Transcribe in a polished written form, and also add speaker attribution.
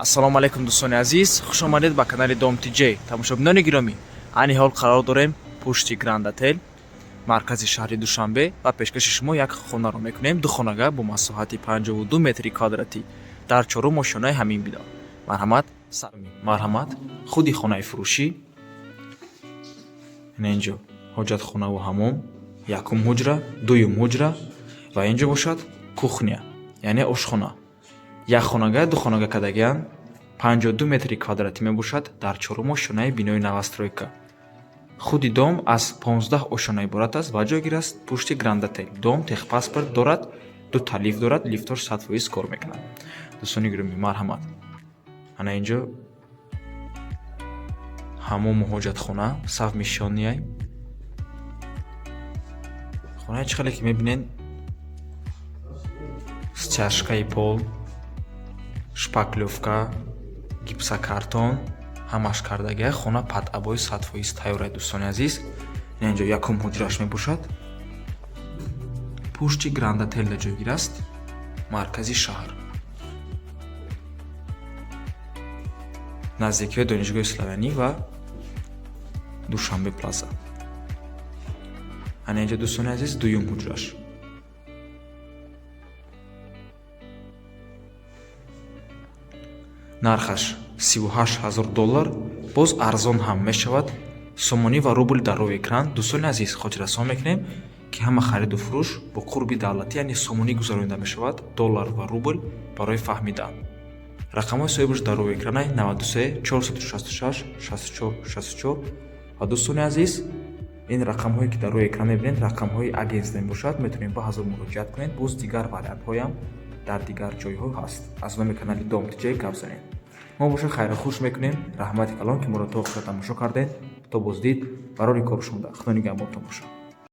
Speaker 1: Ассалому алайкум, дӯстони азиз, хуш омадед ба канали Дом ТJ. Тамошобинони гиромӣ, айни ҳол қарор дорем пушти Гранд Отел, маркази шаҳри Душанбе, ва пешкаши шумо як хонаро мекунем, духонага бо масоҳати 52 метри квадратӣ дар чорум ошёнаи ҳамин бино. Марҳамат, марҳамат, худи хонаи фурӯшӣ. Ина инҷо ҳоҷатхонаву ҳамом, якум ҳуҷра, дуюм ҳуҷра ва инҷо бошад кухня, яъне ошхона. Як хонага, ду хонага кардагианд, 52 метри квадратӣ мебошад, дар чорум ошёнаи бинои новостройка. Худи дом аз 15 ошёна иборат аст ва ҷойгир аст пушти Гранд Отел. Дом техпаспорт дорад, дута лифт дорад, лифтош 100% кор мекунад. Дӯстони гиромӣ, марҳамат, ана инҷо ҳамому ҳоҷатхона совмещённый. Хонаи чӣ хеле ки мебинед, стяжкаи пол, шпаклёвка, гипсокартон ҳамаш кардагия. Хона под обои 100% тайёр. Дӯстони азиз, ина инҷо якум ҳуҷраш мебошад, пушти Гранд Отелда ҷойгир аст, маркази шаҳр, наздикиҳои Донишгоҳи Славянӣ ва Душанбе Плаза. Ана инҷо, дӯстони азиз, дуюм ҳуҷраш. Нархаш 38 000 доллар, боз арзон ҳам мешавад. Сомонӣ ва рубл дар рӯи экран. Дӯстони азиз, хотиррасон мекунем, ки ҳама хариду фурӯш бо қурби давлатӣ, яъне сомонӣ, гузаронида мешавад. Доллар ва рубл барои фаҳмидан. Рақамҳои соҳибаш дар рӯи экранай: 93 466 64 64. Ва, дӯстони азиз, ин рақамҳое ки дар рӯи экран мебинед, рақамҳои агентство мебошад. Метавонед ба ҳазор муроҷиат кунед. Боз дигар вариантҳоям дар дигар ҷойҳо ҳаст. Аз номи канали Дом ТJ гап занед. Мо боша хайру хуш мекунем. Раҳмати калон, ки моро то охира тамошо кардед. То боздид, барори кори шумо, худо нигаҳбонтон бошад.